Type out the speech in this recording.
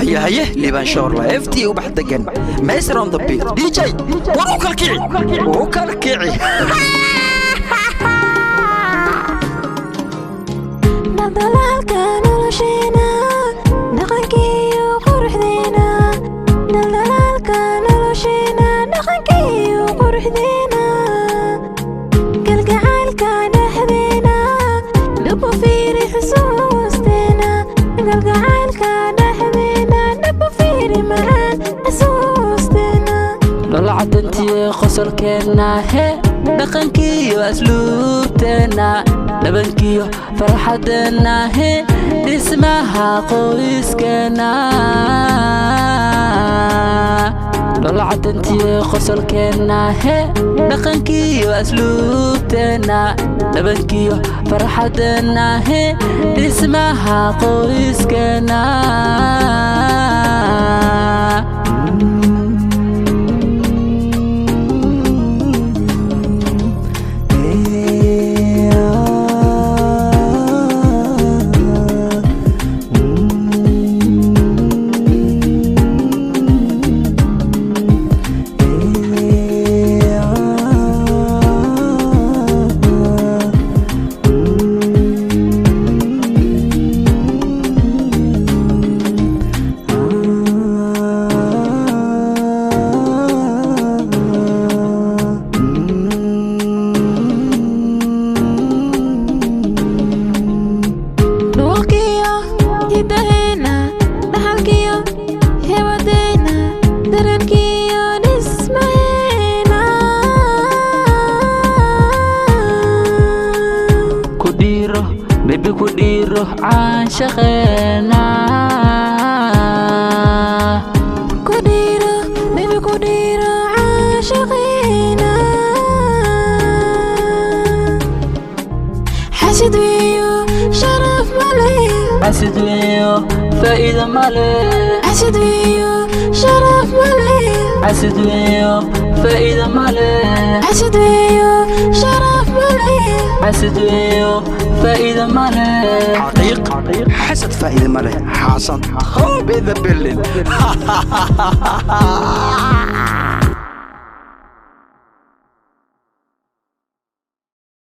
Haye haye, Liibaan Shoorla FT, ubax degan, Maysar on the beat. DJ, war u kala kici, u kala kici. Dhaldhalaalka nolosheena, dhaqankiiyo quruxdeena. Dhaldhalaalka nolosheena, dhaqankiiyo quruxdeena. Kalgacaylka dhexdeena, dhab u fiiri xusuusteena. Kalgacaylka dhexdeena, dhab u fiiri macaan xusuusteena. Dholcadantiyo qosolkeenna, he, dhaqankiiyo asluubteenna, dhabankiyo farxadeenna, he, dhismaha qoyskeenna. Dholcadantiyo qosolkeenna, he, dhaqankiiyo asluubteenna, dhabankiyo farxadeenna, he, dhismaha qoyskeenna. Dhulkiyo hidaheena, dhaxalkiyo hebadeena, dareenkiyo dhismaheena. Ku dhiiro baby, ku dhiiro caanshaqeena. Ku dhiiro baby, ku dhiiro caashiqiina. Xasid weeyo, sharaf male. Xasid weeyo, faa'iido male. Xasid weeyo, sharaf male. Xasid weeyo, faa'iido male. Xasid weeyo, sharaf male. Xasid weeyo, faa'iido male. Xaqiiq, xasad faa'iida ma leh. Xasan Top in the building.